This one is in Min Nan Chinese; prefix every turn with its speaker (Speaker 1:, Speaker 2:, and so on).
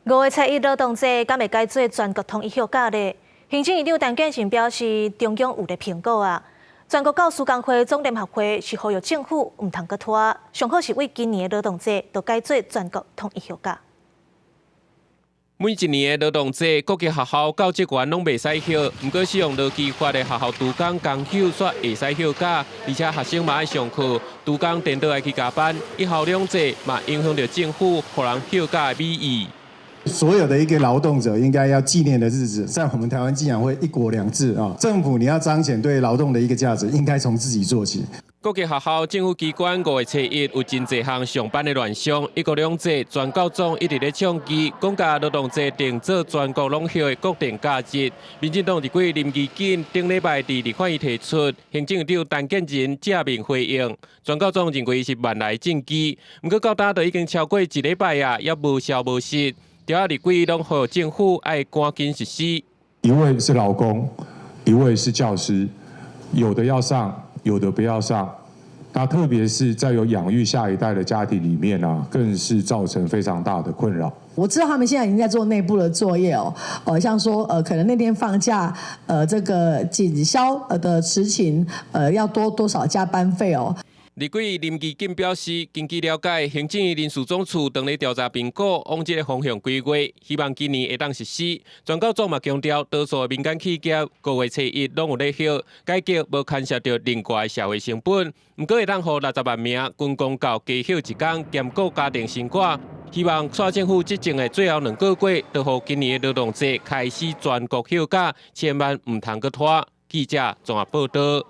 Speaker 1: 5月初1勞動節，敢會改做全國統一休假咧？行政院長陳建仁表示，中央有咧評估啊。全國教師工會總聯合會是呼籲政府毋通閣拖，上好是對今年的勞動節就改做全國統一休假。
Speaker 2: 每一年的勞動節，各級學校教職員攏袂使休，毋過使用勞基法的學校督工工休煞會使休假，而且學生嘛愛上課，督工顛倒愛去加班，一校兩制嘛影響著政府予人休假的美意。
Speaker 3: 所有的一個勞動者應該要紀念的日子，在我們台灣竟然會一國兩制啊！政府你要彰顯對勞動的一個價值，應該從自己做起。
Speaker 2: 各級學校、政府機關5月初1有真濟項上班的亂象，一國兩制全教總一直咧倡議，講共勞動節定做全國攏休的國定假日。民進黨立委林宜瑾頂禮拜佇立法院提出，行政院長陳建仁正面回應，全教總認為是萬來正機，毋過到今都已經超過一禮拜啊，猶無消無息。著仔立委攏呼籲政府愛趕緊實施。
Speaker 4: 一位是勞工，一位是教師，有的要上，有的不要上。那特別是在有養育下一代的家庭裡面啊，更是造成非常大的困擾。
Speaker 5: 我知道他們現在已經在做內部的作業哦，像說可能那天放假，這個警消的執勤，要多多少加班費哦。
Speaker 2: 立委林宜瑾表示，根據了解，行政院人事總處當咧調查評估，往這个方向規劃，希望今年會當實施。全教總嘛強調，多數的民間企業5月初1攏有咧休，改革無牽涉著另外的社會成本，毋過會當予60萬名軍公教加休一工，兼顧家庭生活。希望蔡政府執政的最後2個月，就予今年的勞動節開始全國休假，千萬毋通閣拖。記者綜合報導。